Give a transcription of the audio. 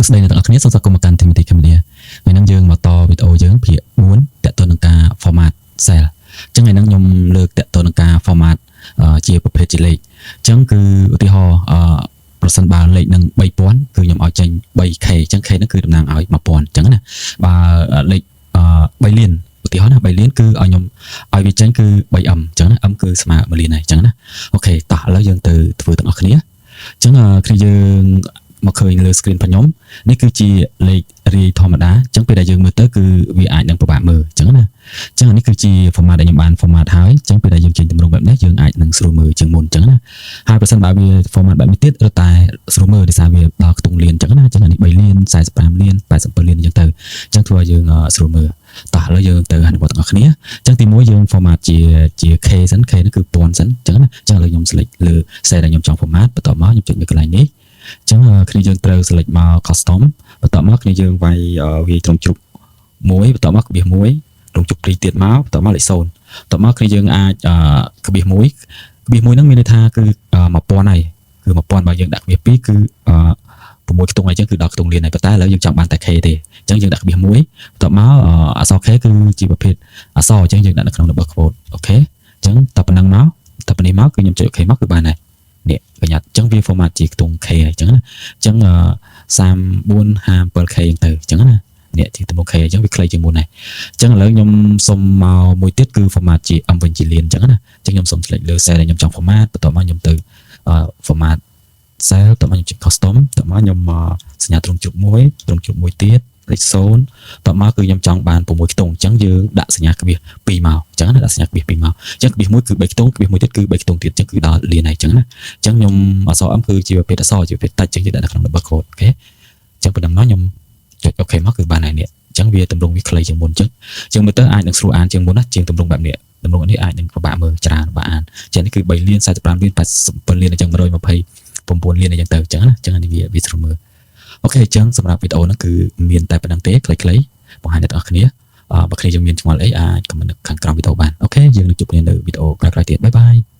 សួស្តីអ្នកទាំងអស់គ្នាសូមស្វាគមន៍មកកាន់ Timothy Cambodia ថ្ងៃនេះយើងមកតវីដេអូយើងភាគ4តកតទៅនឹងការ format cell អញ្ចឹងថ្ងៃនេះខ្ញុំលើកតកតទៅនឹងការ format ជាប្រភេទជាលេខអញ្ចឹងគឺឧទាហរណ៍ប្រសិនបើលេខនឹង3000គឺខ្ញុំឲ្យចេញ 3K អញ្ចឹង K ហ្នឹងគឺតំណាងឲ្យ1000អញ្ចឹងណាបើលេខ3លានឧទាហរណ៍ណា3លានគឺឲ្យខ្ញុំឲ្យវាចេញគឺ 3M អញ្ចឹងណា M គឺស្មើ1លានហើយអញ្ចឹងណាOK តោះឥឡូវយើងទៅធ្វើទាំងអស់គ្នាអញ្ចឹងគ្នាយើងមកឃើញលើ screen របស់ខ្ញុំនេះគឺជាលេខរាយធម្មតាអញ្ចឹងពេលដែលយើងមើលទៅគឺវាអាចនឹងពិបាកមើលអញ្ចឹងណាអញ្ចឹងអានេះគឺជា format ដែលខ្ញុំបាន format ហើយអញ្ចឹងពេលដែលយើងចេញទម្រង់បែបនេះយើងអាចនឹងស្រួលមើលជាងមុនអញ្ចឹងណាហើយប្រសិនបើវា format បែបនេះទៀតរត់តែស្រួលមើលដោយសារវាដល់ខ្ទង់លានអញ្ចឹងណាអញ្ចឹងអានេះ3លាន45លាន87លានអញ្ចឹងទៅអញ្ចឹងធ្វើឲ្យយើងស្រួលមើលតោះឥឡូវយើងទៅអនុវត្តទាំងអស់គ្នាអញ្ចឹងទីមួយយើង format ជា K សិន K ហ្នឹងគឺពាន់សិនអញ្ចឹងណាអញ្ចឹងឥឡូវខ្ញុំ select លើ cell ដែលខ្ញុំចង់ format បន្ទាប់មកខ្ញុំចុចនៅកន្លែងនេះអញ្ចឹងគ្នាយើងត្រូវ select មក custom បន្ទាប់មកគ្នាយើងវាយវាយត្រង់ជ្រុក1បន្ទាប់មកក្បៀស1ត្រង់ជ្រុក2ទៀតមកបន្ទាប់មកលេខ0បន្ទាប់មកគ្នាយើងអាចក្បៀស1ក្បៀស1ហ្នឹងមានន័យថាគឺ1000ហើយគឺ1000បើយើងដាក់ក្បៀស2គឺ6ខ្ទង់អីចឹងគឺដល់ខ្ទង់លានហើយប៉ុន្តែឥឡូវយើងចង់បានតែ K ទេអញ្ចឹងយើងដាក់ក្បៀស1បន្ទាប់មកអក្សរ K គឺជាប្រភេទអក្សរអញ្ចឹងយើងដាក់នៅក្នុង double quote OK អញ្ចឹងតែប៉ុណ្ណឹងមកតែប៉ុណ្នេះមកគឺខ្ញុំចុច OK មកគឺបានហើយនេះកញ្ញាអញ្ចឹងវា format ជាខ្ទង់ K ហើយអញ្ចឹងណាអញ្ចឹង34 57K អញ្ចឹងទៅអញ្ចឹងណានេះជាទម្រង់ K អញ្ចឹងវាខ្លីជាងមុនដែរអញ្ចឹងឥឡូវខ្ញុំសុំមកមួយទៀតគឺ format ជា M វិញជាលានអញ្ចឹងណាអញ្ចឹងខ្ញុំសុំ select លើ cell ដែលខ្ញុំចង់ format បន្ទាប់មកខ្ញុំទៅ format cell បន្ទាប់មកខ្ញុំចុច custom បន្ទាប់មកខ្ញុំសញ្ញាទ្រង់ជ្រុកមួយទ្រង់ជ្រុកមួយទៀតលេខ0បន្ទាប់មកគឺខ្ញុំចង់បាន6ខ្ទង់អញ្ចឹងយើងដាក់សញ្ញាក្បៀស2មកអញ្ចឹងណាដាក់សញ្ញាក្បៀស2មកអញ្ចឹងក្បៀស1គឺ3ខ្ទង់ក្បៀស1ទៀតគឺ3ខ្ទង់ទៀតអញ្ចឹងគឺដល់លានហើយអញ្ចឹងណាអញ្ចឹងខ្ញុំអក្សរ M គឺជាប្រភេទអក្សរជាប្រភេទតិចអញ្ចឹងយើងដាក់នៅក្នុង double quote OK អញ្ចឹងប៉ុណ្ណឹងមកខ្ញុំចុច OK មកគឺបានហើយនេះអញ្ចឹងវាទម្រង់វាខ្លីជាងមុនអញ្ចឹងអញ្ចឹងមើលទៅអាចនឹងស្រួលអានជាងមុនណាជាងទម្រង់បែបនេះទម្រង់នេះអាចនឹងពិបាកមើលច្រើនពិបាកអានចឹងនេះគឺ3លាន45លាន87លានអញ្ចឹង129លានអញ្ចឹងទៅអញ្ចឹងណាអញ្ចឹងនេះវាស្រួលមើល OK អញ្ចឹងសម្រាប់វីដេអូហ្នឹងគឺមានតែប៉ុណ្ណឹងទេខ្លីៗបង្ហាញអ្នកទាំងអស់គ្នាអឺបើគ្នាយើងមានឆ្ងល់អីអាច comment នៅខាងក្រោមវីដេអូបាន OK យើងនឹងជួបគ្នានៅវីដេអូក្រោយៗទៀត bye bye.